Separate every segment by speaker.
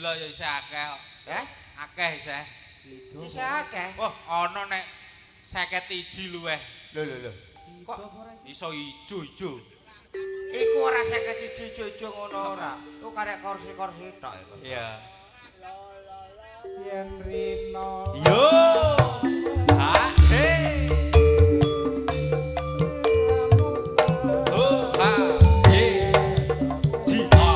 Speaker 1: delok ya isih akeh kok.
Speaker 2: Eh?
Speaker 1: Akeh isih.
Speaker 2: Isih akeh.
Speaker 1: Wah, ana nek 51 luweh.
Speaker 2: Lho lho lho. Kok
Speaker 1: iso ijo-ijo?
Speaker 2: Iku ora 51 ijo-ijo ngono ora. Iku karek kursi-kursi tok iku.
Speaker 1: Iya.
Speaker 3: Yen rino.
Speaker 1: Yo. Ha he. Ho ha he. Ji ha.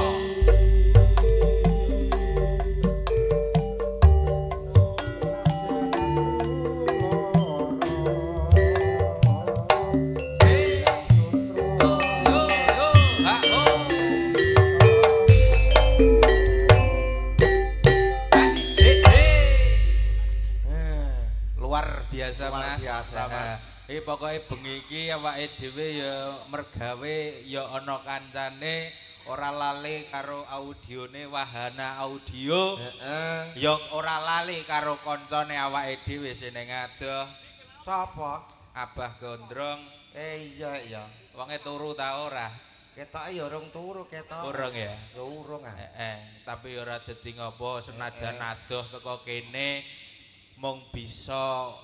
Speaker 1: Yo yo ha ho. Ha he he.
Speaker 2: Eh.
Speaker 1: Luar biasa,
Speaker 2: Luar
Speaker 1: Mas.
Speaker 2: biasa, Mas.
Speaker 1: Iki pokoke bengi iki awake dhewe ya mergawe ya ana kancane, ora lali karo audione Wahana Audio.
Speaker 2: Heeh.
Speaker 1: Ya ora lali karo kancane awake dhewe sing ning adoh.
Speaker 2: Sapa?
Speaker 1: Abah Gondrong.
Speaker 2: Iya iya.
Speaker 1: Wonge turu ta ora?
Speaker 2: Ketoke ya urung turu ketok.
Speaker 1: Urung ya.
Speaker 2: Ya urung ah.
Speaker 1: Heeh, tapi ora dadi ngopo senajan adoh teko kene mung bisa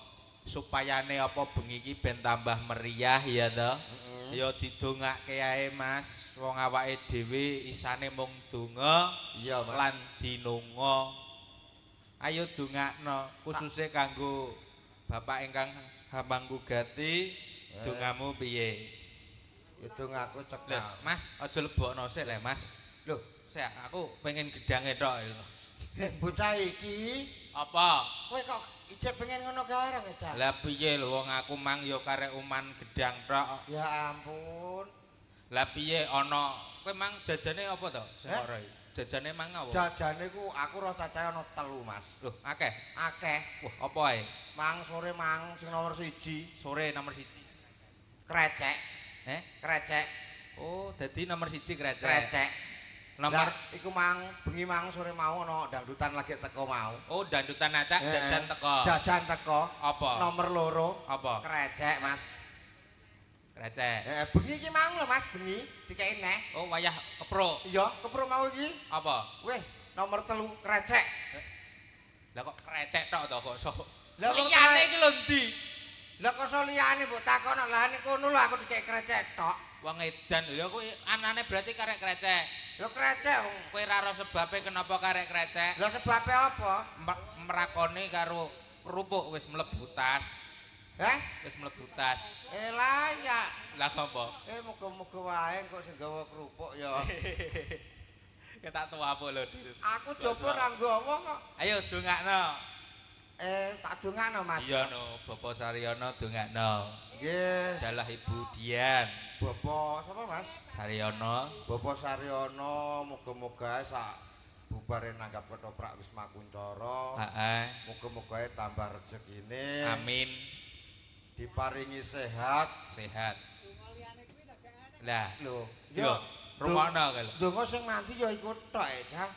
Speaker 1: supayane apa bengi iki ben tambah meriah ya to. Ya didongake ae Mas, wong awake dhewe isane mung donga
Speaker 2: Iya, Mas.
Speaker 1: lan dinonga. Ayo dongakno khususe kanggo bapak ingkang hamangku gati, dongamu piye?
Speaker 2: Ya dongaku
Speaker 1: Lah,
Speaker 2: cekak.
Speaker 1: Mas, aja lebokno sik le, Mas.
Speaker 2: Lho,
Speaker 1: Sik aku pengen gedange tok lho.
Speaker 2: Bocah iki
Speaker 1: Apa?
Speaker 2: kowe kok ijek pengen ngono garang ya, Cak?
Speaker 1: Lah piye lho wong aku mang ya karek uman gedang tok.
Speaker 2: Ya ampun.
Speaker 1: Lah piye ana kowe mang jajane apa to sing
Speaker 2: Eh?
Speaker 1: ora iki? Jajane mang apa?
Speaker 2: Jajane ku aku roh cacahe ana 3, Mas.
Speaker 1: Lho, akeh.
Speaker 2: Akeh.
Speaker 1: Wah, apa ae?
Speaker 2: Mang sore mang sing nomor 1,
Speaker 1: Sore nomor 1.
Speaker 2: krecek,
Speaker 1: Eh?
Speaker 2: krecek,
Speaker 1: Oh, dadi nomor 1 krecek.
Speaker 2: krecek.
Speaker 1: Nomor
Speaker 2: Lah, iku mang bengi mang sore mau ana dangdutan lagi teko mau.
Speaker 1: Oh, dandutan acak jajan teko.
Speaker 2: Jajan teko.
Speaker 1: Apa?
Speaker 2: Nomor 2.
Speaker 1: Apa?
Speaker 2: Krecek, Mas.
Speaker 1: Krecek.
Speaker 2: Bengi iki mang lho, Mas, bengi dikeki neh.
Speaker 1: Oh, wayah keprok.
Speaker 2: Iya, keprok mau iki.
Speaker 1: Apa?
Speaker 2: Weh, nomor 3 krecek.
Speaker 1: Lah kok krecek tok to kok so.
Speaker 2: Lah kok
Speaker 1: Liyane iki lho ndi?
Speaker 2: Lah kok so liyane mbok takono lah ning kono lho aku dikeki krecek tok.
Speaker 1: Wong edan lho kuwi anane berarti karek krecek.
Speaker 2: Lho krecek wong.
Speaker 1: Kowe ora ro sebabe kenapa karek krecek?
Speaker 2: Lah sebabe apa?
Speaker 1: Merakoni karo kerupuk wis mlebu tas.
Speaker 2: Heh?
Speaker 1: Wis mlebu tas.
Speaker 2: Eh layak.
Speaker 1: Lah apa?
Speaker 2: Muga-muga wae kok sing gawa kerupuk ya.
Speaker 1: Ketak tuwa apa lho, Dil?
Speaker 2: Aku coba ora nggawa kok.
Speaker 1: Ayo dongakno.
Speaker 2: Tak dongakno, Mas.
Speaker 1: Iya no, Bapak Saryono dongakno.
Speaker 2: Nggih.
Speaker 1: Dalah Ibu Dian
Speaker 2: Bapak sapa, Mas?
Speaker 1: Saryono.
Speaker 2: Bapak Saryono muga-muga sak bubare nanggap ketoprak Wisma Kuncara.
Speaker 1: Heeh.
Speaker 2: Muga-muga tambah rezekine.
Speaker 1: Amin.
Speaker 2: Diparingi sehat.
Speaker 1: Sehat. Lah,
Speaker 2: Lho,
Speaker 1: yo rungokno kae lho.
Speaker 2: Donga sing mandi ya iku tok, Cah.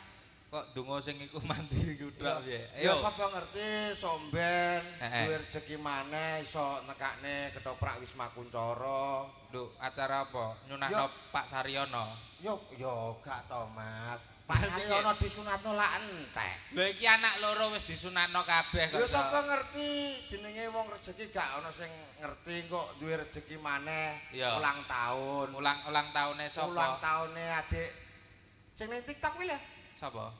Speaker 1: Kok donga sing iku mandi iku tok piye?
Speaker 2: Ya
Speaker 1: Ayo.
Speaker 2: sapa ngerti somben
Speaker 1: Heeh.
Speaker 2: duwe rezeki maneh iso nekakne ketoprak Wisma Kuncara.
Speaker 1: Lho, acara apa? Nyunatno Pak Saryono.
Speaker 2: Yo yo gak to, Mas. Pak Saryono disunatno lak entek.
Speaker 1: Lho iki anak loro wis disunatno kabeh kok.
Speaker 2: Ya sapa ngerti jenenge wong rezeki gak ana sing ngerti kok duwe rezeki maneh ulang tahun.
Speaker 1: Ulang taune sapa?
Speaker 2: Ulang taune adik sing ning TikTok kuwi lho.
Speaker 1: Sapa?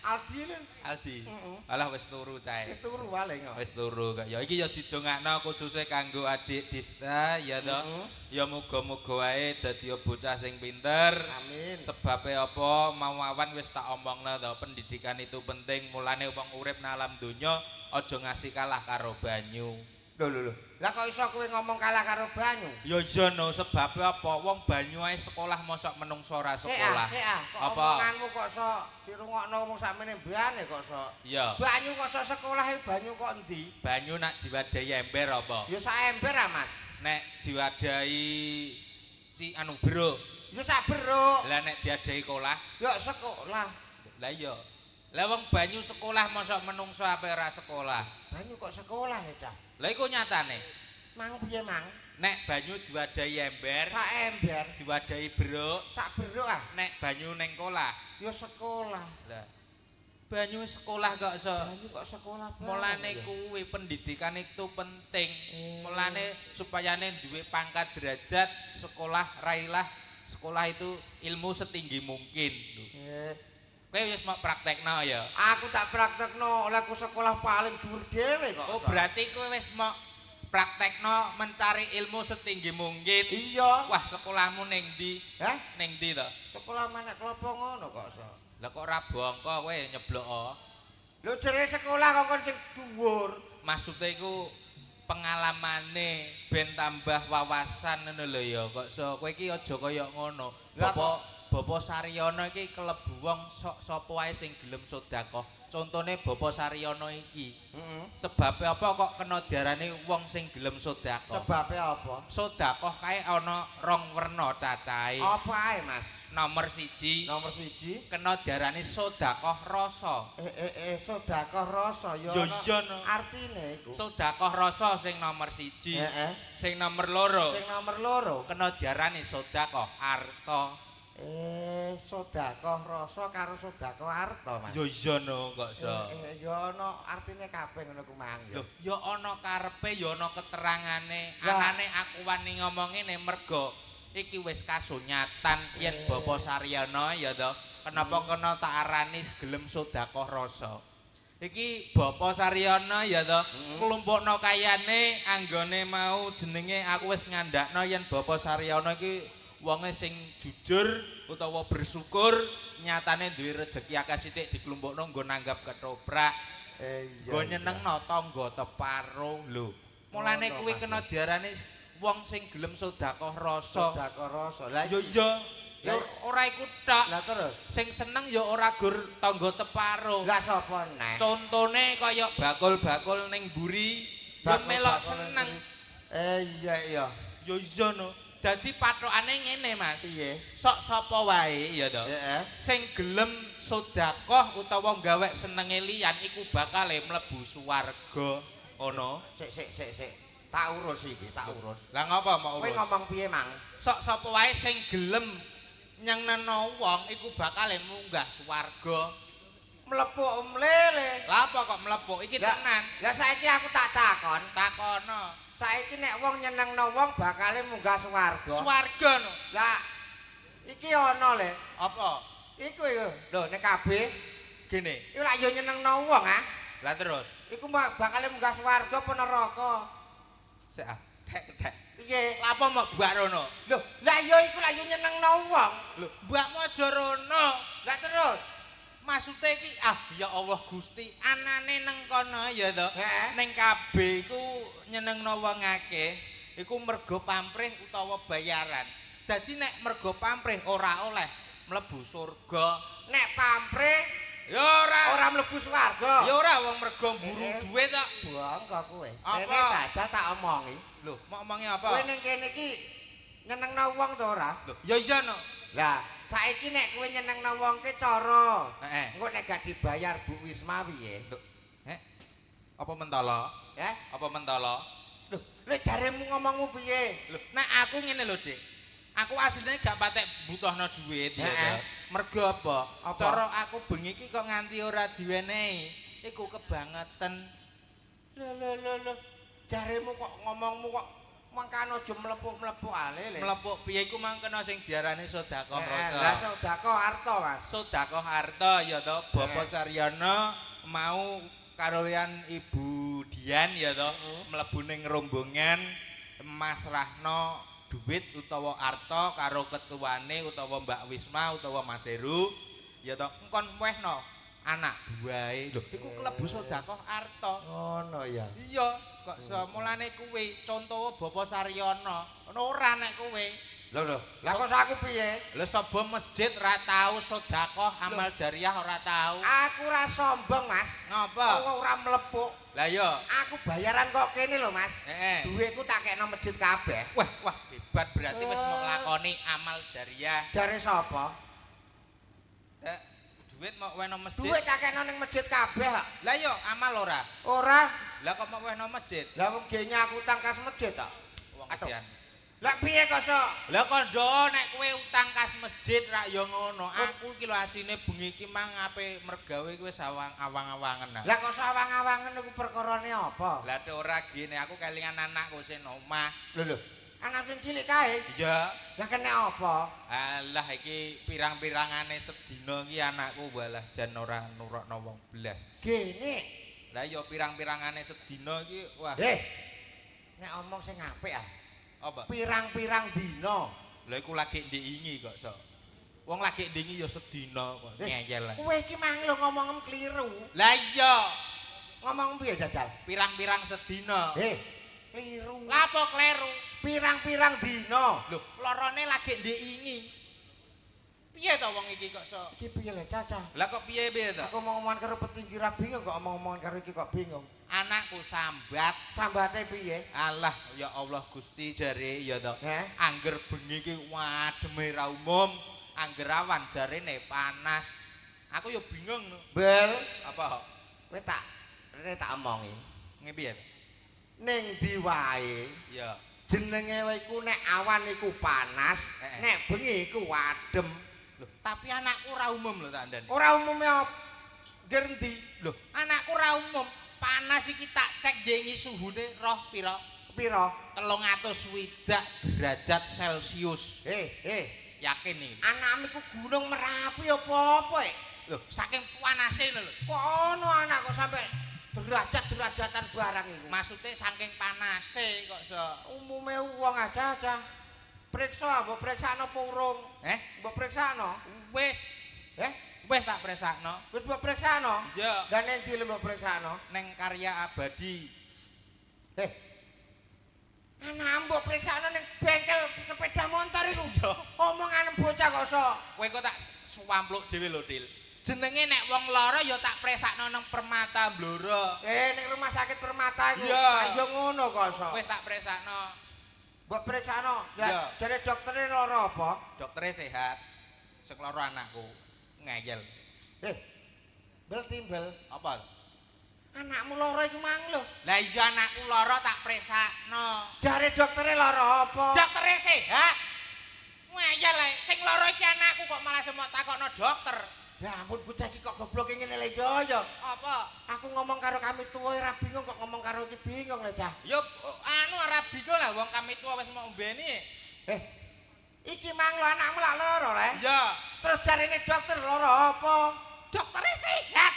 Speaker 2: Aldi lho.
Speaker 1: Aldi.
Speaker 2: Heeh.
Speaker 1: Alah wis turu cae.
Speaker 2: Wis turu paling kok.
Speaker 1: Wis turu kok. Ya iki ya didongakno khususe kanggo adik Dista ya to. Ya muga-muga wae dadi bocah sing pinter.
Speaker 2: Amin.
Speaker 1: Sebabe apa mau awan wis tak omongno to, pendidikan itu penting. Mulane wong urip nang alam donya aja ngasih kalah karo banyu.
Speaker 2: Lho lho lho. Lah kok iso kowe ngomong kalah karo banyu?
Speaker 1: Ya iya no, sebabe apa wong banyu ae sekolah mosok menungso ora sekolah.
Speaker 2: Sik ah, kok
Speaker 1: Apa?
Speaker 2: omonganmu kok sok dirungokno wong sakmene mbane kok sok.
Speaker 1: Iya.
Speaker 2: Banyu kok sok sekolah e banyu kok endi?
Speaker 1: Banyu nak diwadahi ember apa?
Speaker 2: Ya sak ember ah, Mas.
Speaker 1: Nek diwadahi ci anu beruk.
Speaker 2: Ya sak beruk.
Speaker 1: Lah nek diadahi kolah?
Speaker 2: Ya sekolah.
Speaker 1: Lah iya. Lah wong banyu sekolah mosok menungso ape ora sekolah?
Speaker 2: Banyu kok sekolah ya, Cah?
Speaker 1: Lah iku nyatane.
Speaker 2: Mang piye, Mang?
Speaker 1: Nek banyu diwadahi ember,
Speaker 2: Sak ember,
Speaker 1: diwadahi beruk,
Speaker 2: sak beruk ah.
Speaker 1: nek banyu ning kolah,
Speaker 2: Ya sekolah.
Speaker 1: Lah. Banyu sekolah kok iso.
Speaker 2: Banyu kok sekolah bareng.
Speaker 1: Mulane kuwi pendidikan itu penting. Mulane supayane duwe pangkat derajat sekolah railah sekolah itu ilmu setinggi mungkin. Kowe wis mau praktekno ya?
Speaker 2: Aku tak praktekno oleh aku sekolah paling dhuwur dhewe kok.
Speaker 1: Oh, berarti kowe wis mau praktekno mencari ilmu setinggi mungkin.
Speaker 2: Iya.
Speaker 1: Wah, sekolahmu ning ndi?
Speaker 2: Hah?
Speaker 1: Ning ndi to?
Speaker 2: Sekolah menek klopo ngono kok iso.
Speaker 1: Lah kok ora bongko kowe nyeblok.
Speaker 2: Lho jere sekolah kok kon sing dhuwur.
Speaker 1: Maksude iku pengalamane ben tambah wawasan ngono lho ya. Kok so kowe iki aja kaya ngono. Bapak Saryono iki kelebu wong sok sapa wae sing gelem sedekah. Contone Bapak Saryono iki.
Speaker 2: Heeh.
Speaker 1: Sebabe apa kok kena diarani wong sing gelem sedekah?
Speaker 2: Sebabe apa?
Speaker 1: Sedekah kae ana rong werna cacahe.
Speaker 2: Apa ae, Mas?
Speaker 1: Nomor 1.
Speaker 2: Nomor 1
Speaker 1: kena diarani sedekah rasa.
Speaker 2: Sedekah rasa ya.
Speaker 1: Ya iya no.
Speaker 2: Artine iku.
Speaker 1: Sedekah rasa sing nomor 1.
Speaker 2: Heeh.
Speaker 1: Sing nomor 2.
Speaker 2: Sing nomor 2
Speaker 1: kena diarani sedekah arta.
Speaker 2: Sedekah rasa karo sedekah arta, Mas.
Speaker 1: Ya iya no kok iso.
Speaker 2: Ya ana artine kabeh ngono ku mang ya.
Speaker 1: Lho, ya ana karepe, ya ana keterangane. Anane aku wani ngomong ngene mergo iki wis kasunyatan yen Bapak Saryono ya to. Kenapa kena tak arani gelem sedekah rasa? Iki Bapak Saryono ya to, klumpukno kayane anggone mau jenenge aku wis ngandakno yen Bapak Saryono iki wonge sing jujur utawa bersyukur, nyatane duwe rejeki akeh sithik diklumpukno nggo nanggap ketoprak.
Speaker 2: Iya.
Speaker 1: Nggo nyenengno tangga teparo lho. Mulane kuwi kena diarani wong sing gelem sedekah rasa.
Speaker 2: Sedekah rasa. Lah
Speaker 1: ya iya. Ya ora iku tok.
Speaker 2: Lah terus
Speaker 1: sing seneng ya ora gur tangga teparo.
Speaker 2: Lah sapa neh?
Speaker 1: Contone kaya bakul-bakul ning mburi ya melok seneng.
Speaker 2: Iya iya.
Speaker 1: Ya iya no. Dadi pathokane ngene, Mas.
Speaker 2: Piye?
Speaker 1: Sok sapa wae ya to.
Speaker 2: Heeh.
Speaker 1: Sing gelem sedekah utawa gawe senenge liyan iku bakale mlebu swarga. Ngono.
Speaker 2: Sik sik sik sik. Tak urus iki, tak urus.
Speaker 1: Lah ngapa mau
Speaker 2: Kowe
Speaker 1: urus?
Speaker 2: ngomong piye, Mang?
Speaker 1: Sok sapa wae sing gelem nyenengno wong iku bakale munggah swarga.
Speaker 2: Mlepuk mlele.
Speaker 1: Lah apa kok mlepuk? Iki tenan.
Speaker 2: Lah saiki aku tak takon.
Speaker 1: Takono.
Speaker 2: Saiki nek wong nyenengno wong bakale munggah swarga.
Speaker 1: Swarga no.
Speaker 2: Lah iki ana le.
Speaker 1: Apa?
Speaker 2: Iku iku. Lho nek kabeh
Speaker 1: Gene.
Speaker 2: iku lak yo nyenengno wong ah.
Speaker 1: Lah terus
Speaker 2: Iku bakale munggah swarga apa neraka?
Speaker 1: Sik ah, tek tek.
Speaker 2: Piye?
Speaker 1: Lah apa mok buak rono?
Speaker 2: Lho, lah yo iku lak yo nyenengno wong.
Speaker 1: Lho, buakmu aja rono.
Speaker 2: Lah terus
Speaker 1: maksude iki ah ya Allah Gusti, anane neng kono ya to.
Speaker 2: Heeh.
Speaker 1: Ning kabeh iku nyenengno wong akeh, iku mergo pamrih utawa bayaran. Dadi nek mergo pamrih ora oleh mlebu surga.
Speaker 2: Nek pamrih
Speaker 1: ya ora
Speaker 2: ora mlebu swarga.
Speaker 1: Ya ora wong mergo mburu dhuwit kok.
Speaker 2: Bangga kowe.
Speaker 1: Apa?
Speaker 2: Rene dajal tak omongi.
Speaker 1: Lho, mau omongi apa?
Speaker 2: Kowe ning kene iki nyenengno wong to ora?
Speaker 1: Lho, ya iya no.
Speaker 2: Lah, saiki nek kowe nyenengno wong ke cara.
Speaker 1: Heeh.
Speaker 2: Engko nek gak dibayar Bu Wisma piye?
Speaker 1: Lho, heh. Apa mentolo?
Speaker 2: Ya?
Speaker 1: Apa mentolo?
Speaker 2: Lho, lek jaremu ngomongmu piye?
Speaker 1: Lho, nek aku ngene lho, Dik. Aku asline gak patek butuhno dhuwit ya.
Speaker 2: Heeh.
Speaker 1: Mergo apa?
Speaker 2: Apa?
Speaker 1: Cara aku bengi iki kok nganti ora diwenehi, iku kebangeten.
Speaker 2: Lho lho lho lho. Jaremu kok ngomongmu kok mangkane aja mlepuk-mlepuk ale le.
Speaker 1: Mlepuk piye iku mang kena sing diarani sedekah rasa.
Speaker 2: Lah sedekah arta, Mas.
Speaker 1: Sedekah arta ya to, Bapak Saryono mau karoyan Ibu Dian ya to, mlebu ning rombongan masrahno duit utawa arta karo ketuane utawa Mbak Wisma utawa Mas Heru ya to, engkon wehno anak buahe. Lho, iku klebu sedekah arta.
Speaker 2: Ngono ya.
Speaker 1: Iya, kok semulane kuwi contoh Bapak Saryono. Ono ora nek kowe.
Speaker 2: Lho lho, lah kok aku piye?
Speaker 1: Lho sapa masjid ra tau sedekah amal jariah ora tau.
Speaker 2: Aku ora sombong, Mas.
Speaker 1: Ngapa?
Speaker 2: Aku ora mlepuk.
Speaker 1: Lah iya.
Speaker 2: Aku bayaran kok kene lho, Mas.
Speaker 1: Heeh.
Speaker 2: Duitku tak kekno masjid kabeh.
Speaker 1: Wah, wah hebat berarti wis mau nglakoni amal jariah.
Speaker 2: Jare sapa?
Speaker 1: Duit mau wehno masjid.
Speaker 2: Duit tak kekno ning masjid kabeh kok.
Speaker 1: Lah iya amal ora?
Speaker 2: Ora.
Speaker 1: Lah kok mau wehno masjid?
Speaker 2: Lah wong gene aku utang kas masjid tok.
Speaker 1: Wong
Speaker 2: Aduh.
Speaker 1: edian.
Speaker 2: Lah piye kok sok?
Speaker 1: Lah kandha nek kowe utang kas masjid rak ya ngono. Aku iki lho asine bengi iki mang ape mergawe iki wis awang-awangen.
Speaker 2: Lah kok awang-awangen iku perkarane apa?
Speaker 1: Lah nek ora gene aku kelingan anakku sing omah.
Speaker 2: Lho lho. Anak sing cilik kae.
Speaker 1: Iya.
Speaker 2: Lah kena apa?
Speaker 1: Alah iki pirang-pirangane sedina iki anakku walah jan ora nurokno wong blas.
Speaker 2: Gene.
Speaker 1: Lah ya pirang-pirangane sedina iki wah.
Speaker 2: Nek omong sing apik ah.
Speaker 1: Apa?
Speaker 2: Pirang-pirang dina.
Speaker 1: Lah iku lagi ndingi kok sok. Wong lagi ndingi ya sedina kok ngeyel.
Speaker 2: Kowe iki mang lho ngomongem kliru.
Speaker 1: Lah iya.
Speaker 2: Ngomong piye jajal?
Speaker 1: Pirang-pirang sedina.
Speaker 2: Kliru.
Speaker 1: Lah apa kleru?
Speaker 2: Pirang-pirang dina.
Speaker 1: Lho, lorone lagi ndingi. Piye to wong iki kok sok?
Speaker 2: Iki piye le Caca?
Speaker 1: Lah kok piye-piye to?
Speaker 2: Aku omong-omongan karo petinggi ra bingung kok omong-omongan karo iki kok bingung.
Speaker 1: Anakku sambat.
Speaker 2: Sambate piye?
Speaker 1: Alah ya Allah Gusti jare ya to. Angger bengi iki wademe ra umum, angger awan jarene panas. Aku ya bingung no.
Speaker 2: Bel,
Speaker 1: Apa?
Speaker 2: kowe tak rene tak omongi.
Speaker 1: Nge piye?
Speaker 2: Ning ndi wae?
Speaker 1: Ya.
Speaker 2: Jenenge wae iku nek awan iku panas, nek bengi iku adem.
Speaker 1: Lho, tapi anakku ora umum lho tak andani.
Speaker 2: Ora umume apa? Ngger endi?
Speaker 1: Lho, anakku ora umum. Panas iki tak cek njengi suhune roh pira?
Speaker 2: Pira?
Speaker 1: 360 derajat Celcius. Yakin iki.
Speaker 2: Anakmu iku Gunung Merapi apa-apa?
Speaker 1: Lho, saking panase lho.
Speaker 2: Kok ono anak kok sampe derajat-derajatan barang iku?
Speaker 1: Maksude saking panase kok sok.
Speaker 2: Umume wong aja-aja. Periksa, mbok periksakno apa urung? Mbok periksakno?
Speaker 1: Wis. Wis tak periksakno.
Speaker 2: Wis mbok periksakno?
Speaker 1: Iya.
Speaker 2: Lah ning ndi mbok periksakno?
Speaker 1: Neng Karya Abadi.
Speaker 2: Anak mbok periksakno ning bengkel sepeda motor iku. Omongan bocah kok sok.
Speaker 1: Kowe kok tak suwampluk dhewe lho, Dil. Jenenge nek wong lara ya tak presakno nang Permata Blora.
Speaker 2: Ning rumah sakit Permata iku.
Speaker 1: Iya.
Speaker 2: Ya ngono kok sok.
Speaker 1: Wis tak presakno.
Speaker 2: Mbok periksakno. Lah jare doktere lara apa?
Speaker 1: Doktere sehat. Sing lara anakku ngeyel.
Speaker 2: Bel timbel.
Speaker 1: Apa?
Speaker 2: Anakmu lara iku mang lho.
Speaker 1: Lah iya anakku lara tak presakno.
Speaker 2: Jare doktere lara apa?
Speaker 1: Doktere sehat. Ngeyel ae. Sing lara iki anakku kok malah semok takokno dokter.
Speaker 2: Ya ampun bocah iki kok gobloke ngene lho ya.
Speaker 1: Apa?
Speaker 2: Aku ngomong karo kami tuwa ora bingung kok ngomong karo iki bingung lho cah.
Speaker 1: Ya anu ora bingung lah wong kami tuwa wis mau ombeni.
Speaker 2: Iki mang lho anakmu lak lara le.
Speaker 1: Iya.
Speaker 2: Terus jarene dokter lara apa?
Speaker 1: Doktere sehat.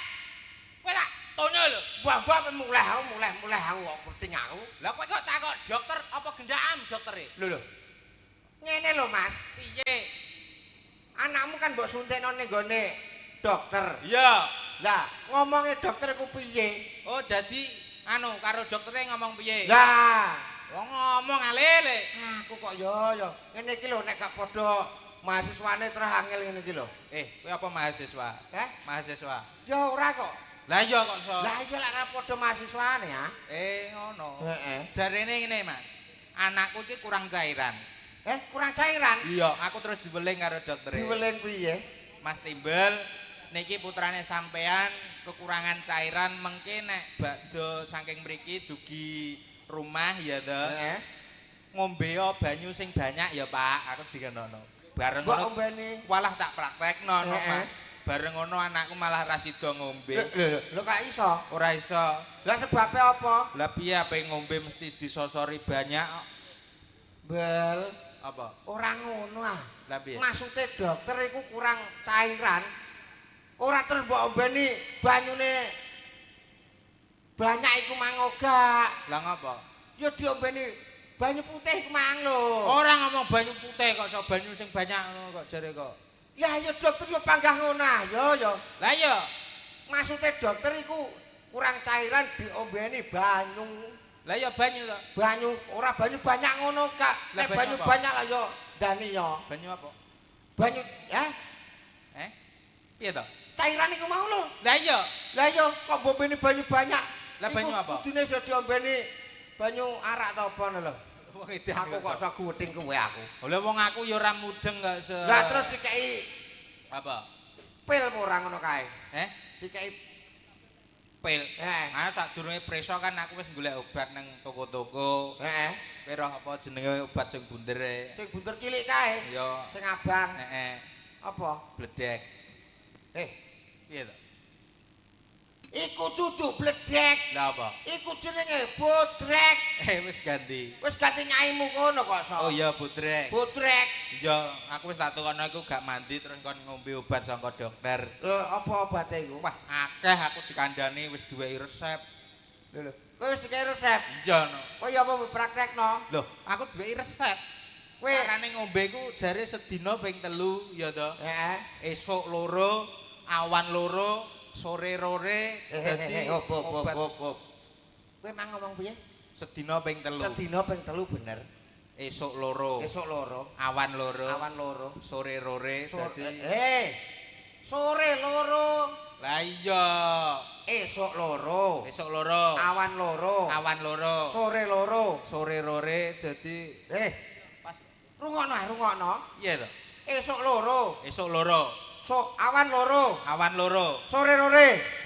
Speaker 1: Kowe tak tono lho.
Speaker 2: Mbah-mbah muleh aku muleh aku kok penting aku.
Speaker 1: Lah kowe kok takok dokter apa gendaan doktere?
Speaker 2: Lho lho. Ngene lho Mas.
Speaker 1: Piye?
Speaker 2: Anakmu kan mbok suntikno ning gone dokter.
Speaker 1: Iya.
Speaker 2: Lah, ngomonge dokter ku piye?
Speaker 1: Oh, jadi anu karo doktere ngomong piye?
Speaker 2: Lah,
Speaker 1: wong ngomong alele.
Speaker 2: Aku kok ya ya ngene iki lho nek gak padha mahasiswane terus angel ngene iki lho.
Speaker 1: Kowe apa mahasiswa? Mahasiswa.
Speaker 2: Ya ora kok.
Speaker 1: Lah iya kok so.
Speaker 2: Lah iya lek ora padha mahasiswane ya.
Speaker 1: Ngono.
Speaker 2: Heeh.
Speaker 1: Jarene ngene, Mas. Anakku iki kurang cairan.
Speaker 2: Kurang cairan?
Speaker 1: Iya, aku terus diweling karo doktere.
Speaker 2: Diweling piye?
Speaker 1: Mas Timbel, niki putrane sampean kekurangan cairan mengke nek bakdo saking mriki dugi rumah ya to.
Speaker 2: Heeh.
Speaker 1: Ngombe banyu sing banyak ya, Pak. Aku dikenono. Bareng
Speaker 2: Mbok
Speaker 1: ngono
Speaker 2: ombeni.
Speaker 1: Walah tak praktekno no, Mas. Bareng ngono anakku malah ra sida ngombe.
Speaker 2: Lho, lho kok iso?
Speaker 1: Ora iso.
Speaker 2: Lah sebabe apa?
Speaker 1: Lah piye ape ngombe mesti disosori banyak kok.
Speaker 2: Bel,
Speaker 1: Apa?
Speaker 2: ora ngono ah.
Speaker 1: Lah piye?
Speaker 2: Maksude dokter iku kurang cairan. Ora terus mbok ombeni banyune banyak iku mang ora.
Speaker 1: Lah ngapa?
Speaker 2: Ya diombeni banyu putih iku mang lho.
Speaker 1: Ora ngomong banyu putih kok iso banyu sing banyak ngono kok jare kok.
Speaker 2: Lah ya dokter yo panggah ngono ah. Ya ya.
Speaker 1: Lah iya.
Speaker 2: Maksude dokter iku kurang cairan diombeni banyu.
Speaker 1: Lah ya banyu to.
Speaker 2: Banyu ora banyu banyak ngono Kak.
Speaker 1: Lah
Speaker 2: Nek banyu
Speaker 1: banyu apa?
Speaker 2: banyak lah ya ndani ya.
Speaker 1: Banyu apa?
Speaker 2: Banyu ya
Speaker 1: Piye to?
Speaker 2: Cairan iku mau lho.
Speaker 1: Lah iya.
Speaker 2: Lah iya kok mbombeni banyu banyak.
Speaker 1: Lah banyu apa?
Speaker 2: Kudune iso diombeni banyu arak ta apa ngono lho.
Speaker 1: Wong edan.
Speaker 2: Aku kok iso guthing kowe aku.
Speaker 1: Lah wong aku ya ora mudeng kok se.
Speaker 2: Lah terus dikei
Speaker 1: apa?
Speaker 2: pil apa ora ngono kae?
Speaker 1: Eh?
Speaker 2: Dikei
Speaker 1: Pil.
Speaker 2: Heeh.
Speaker 1: Ah, sadurunge preso kan aku wis golek obat nang toko-toko.
Speaker 2: Heeh.
Speaker 1: Kowe roh apa jenenge obat sing bunder e?
Speaker 2: Sing bunder cilik kae.
Speaker 1: Ya.
Speaker 2: Sing abang.
Speaker 1: Heeh.
Speaker 2: Apa?
Speaker 1: Bledek.
Speaker 2: Eh,
Speaker 1: Piye to?
Speaker 2: Iku dudu bledek.
Speaker 1: Lah apa?
Speaker 2: Iku jenenge bodrek.
Speaker 1: Eh, wis ganti.
Speaker 2: Wis ganti nyaimu kono kok so.
Speaker 1: Oh iya, bodrek.
Speaker 2: Bodrek.
Speaker 1: Iya, aku wis tak tukono iku gak mandi terus kon ngombe obat saka dokter.
Speaker 2: Lho, apa obate iku?
Speaker 1: Wah, akeh aku dikandani wis duweki resep.
Speaker 2: Lho lho. Kowe wis dikei resep.
Speaker 1: Iya no.
Speaker 2: Kowe ya apa mbok praktekno?
Speaker 1: Lho, aku duweki resep.
Speaker 2: Kowe
Speaker 1: Carane ngombe iku jare sedina ping 3 ya to.
Speaker 2: Heeh.
Speaker 1: Esuk loro, awan loro, sore rore, dadi
Speaker 2: Hop hop hop
Speaker 1: obat
Speaker 2: hop hop. Kowe mang ngomong piye?
Speaker 1: Sedina ping 3.
Speaker 2: Sedina ping 3 bener.
Speaker 1: Esuk loro,
Speaker 2: Esuk loro,
Speaker 1: awan loro,
Speaker 2: awan loro.
Speaker 1: Sore rore, dadi
Speaker 2: Sore loro,
Speaker 1: Lah iya,
Speaker 2: esuk loro,
Speaker 1: esuk loro,
Speaker 2: awan loro,
Speaker 1: awan loro,
Speaker 2: sore loro.
Speaker 1: Sore rore dadi
Speaker 2: Eh,
Speaker 1: pas
Speaker 2: rungokno ae, rungokno.
Speaker 1: Iya to.
Speaker 2: Esuk loro,
Speaker 1: Esuk loro,
Speaker 2: awan loro,
Speaker 1: awan loro.
Speaker 2: Sore rore.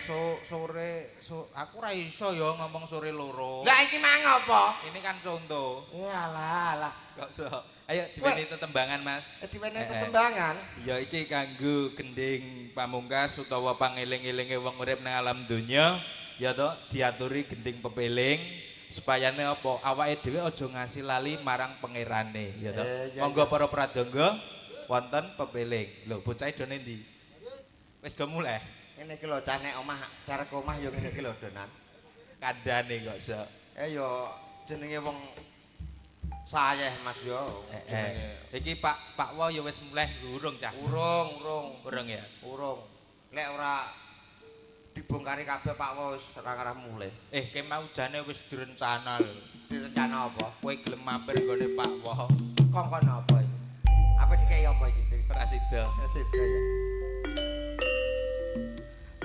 Speaker 1: Sore aku ora iso ya ngomong sore loro.
Speaker 2: Lah iki mang apa?
Speaker 1: Ini kan contoh.
Speaker 2: Iyalah, alah.
Speaker 1: Kok so. Ayo diweni tetembangan, Mas.
Speaker 2: Diwenehi tetembangan.
Speaker 1: Ya iki kanggo gending pamungkas utawa pangeling-elinge wong urip nang alam donya, ya toh, diaturi gending pepeling supayane apa awake dhewe aja ngasih lali marang pangerane, ya toh.
Speaker 2: Iya,
Speaker 1: Monggo para pradangga wonten pepeling. Lho, bocah do ndi? Wis do mulih.
Speaker 2: Ngene iki lho cah nek omah, cara ke omah ya ngene iki lho Donan.
Speaker 1: Kandhane kok sok.
Speaker 2: Ya jenenge wong sayeh Mas yo. Jenenge.
Speaker 1: Iki Pak Pak Wo ya wis mulih urung cah?
Speaker 2: Urung, urung.
Speaker 1: Urung ya.
Speaker 2: Urung. Lek ora dibongkari kabeh Pak Wo wis ora ngarah mulih.
Speaker 1: Eh, ke mau jane wis direncana lho.
Speaker 2: Direncana apa?
Speaker 1: Kowe gelem mampir nggone Pak Wo.
Speaker 2: Kongkon apa iki? Apa dikeki apa iki?
Speaker 1: Ora sida.
Speaker 2: Sida ya.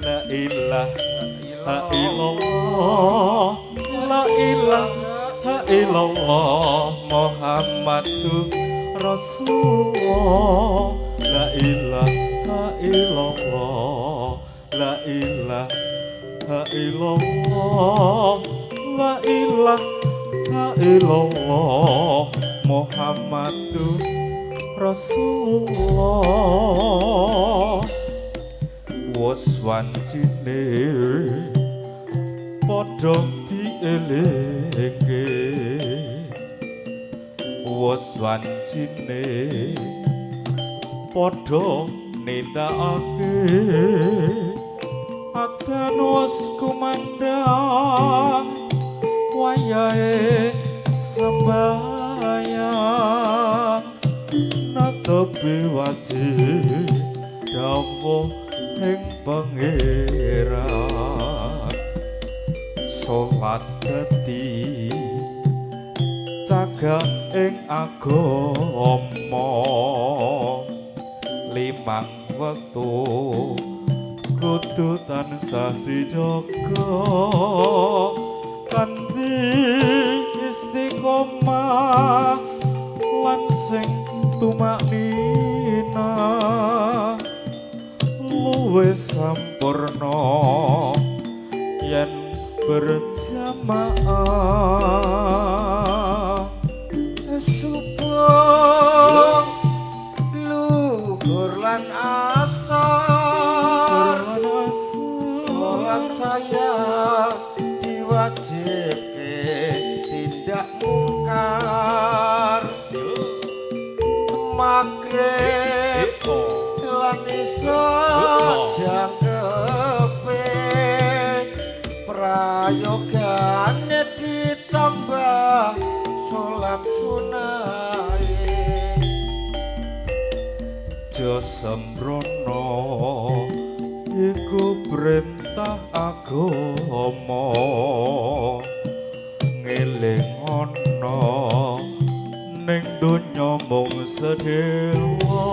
Speaker 1: La ilaha illallah, la ilaha illallah, Muhammadur Rasulullah. La ilaha illallah, la ilaha illallah, la ilaha illallah, Muhammadur Rasulullah. Wos wancine padha dielingke, wos wancine padha nindakake, adan wis kumandhang wayahe sembahyang, netepi wajib dawuh ing Pangeran, salat dadi cagak ing agama, limang wektu kudu tansah dijaga kanthi istiqomah lan sing tumaknina, luwih sampurna yen berjamaah.
Speaker 2: Subuh, luhur lan asar, salat saya diwajibke tindak mungkar, maghrib lan isya jangkepe, prayogane ditambah salat sunahe.
Speaker 1: Aja sembrono iku perintah agama, ngelingono ning donya mung sedhela,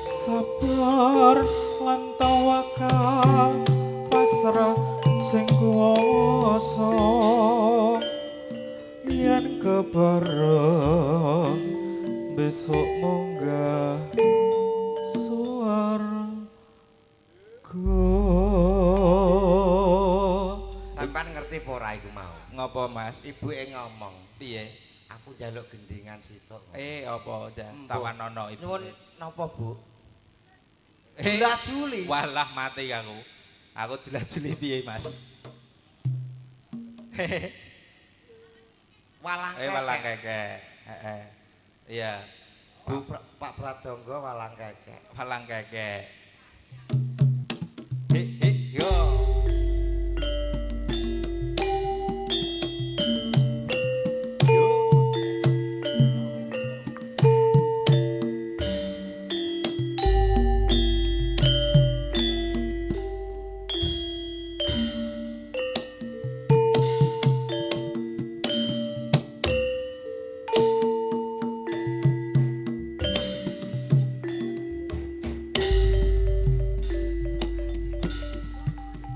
Speaker 1: sabar lan tawakal pasrah sing kuwasa, yen kebareng besok munggah swarga.
Speaker 2: Ngerti apa ora iku mau?
Speaker 1: Ngopo, Mas?
Speaker 2: Ibuke ngomong,
Speaker 1: Piye?
Speaker 2: Aku njaluk gendingan sitok.
Speaker 1: Apa tawanono ibu.
Speaker 2: Nyuwun napa, Bu? Jula Juli.
Speaker 1: Walah mati aku. Aku jula-juli piye, Mas?
Speaker 2: Walang kekek.
Speaker 1: Walang kekek. Heeh. Iya.
Speaker 2: Bu Pak Pradonggo walang kekek.
Speaker 1: Walang kekek. He he yo. Yo.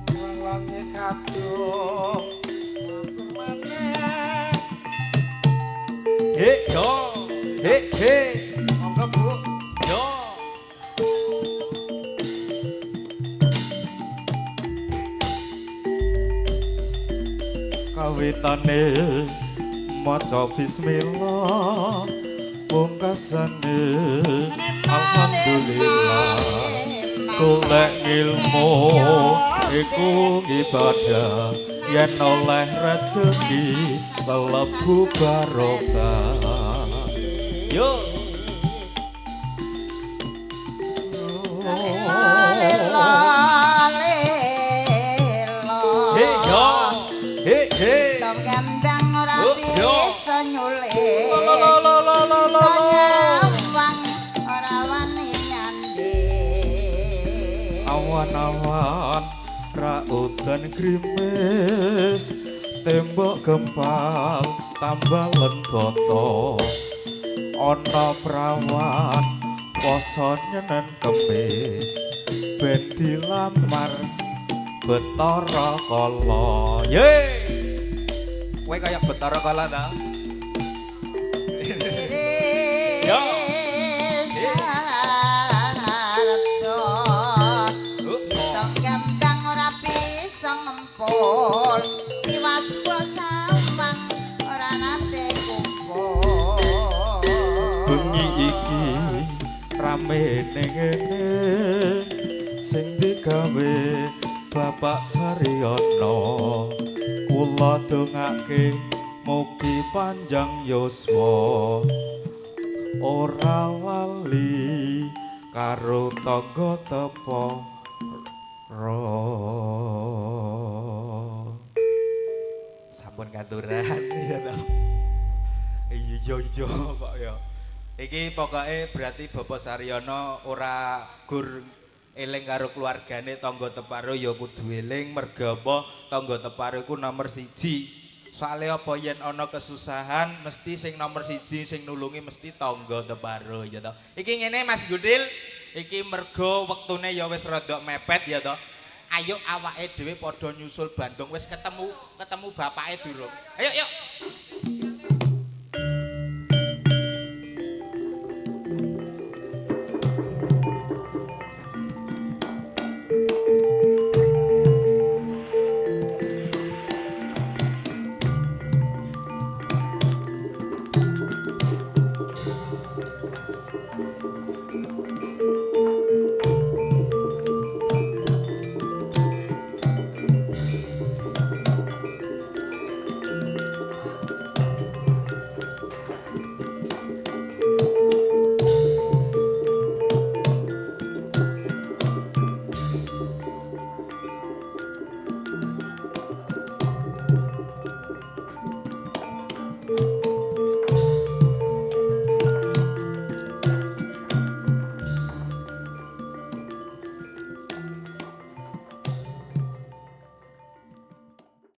Speaker 2: Walange kadung maneh.
Speaker 1: He yo. He he.
Speaker 2: Monggo, Bu.
Speaker 1: Yo.
Speaker 3: Kawitane maca bismillah, pungkasane alhamdulillah. Golek ilmu iku ibadah, yen oleh rezeki mlebu barokah.
Speaker 1: Yo. He yo. He he.
Speaker 4: Gambang ora bisa nyulik.
Speaker 3: Lo lo lo lo lo lo lo.
Speaker 4: Nyawang ora wani nyanding.
Speaker 3: Awan-awan ra udan grimis, tembok gempal tambalen boto. Ana prawan poso nyenen kemis, ben dilamar Betara Kala.
Speaker 1: Ye. Kowe kaya Betara Kala ta? Yo.
Speaker 4: Iso gambang ora bisa ngempul, tiwas sawang ora nate kumpul.
Speaker 3: Bengi iki rame ning ngene, sing digawe Bapak Saryono. Kula dongake mugi panjang yuswa, ora lali karo tangga tepara.
Speaker 1: Sampun katuran ya ta. Iya iya kok ya. Iki pokoke berarti Bapak Saryono ora gur eling karo keluargane, tangga teparo ya kudu eling, merga apa tangga teparo iku nomor 1. Soale apa yen ana kesusahan mesti sing nomor 1 sing nulungi mesti tangga teparo ya ta. Iki ngene Mas Gudil, iki merga wektune ya wis rada mepet ya ta. Ayo awake dhewe padha nyusul Bandung, wis ketemu bapake durung. Ayo yuk.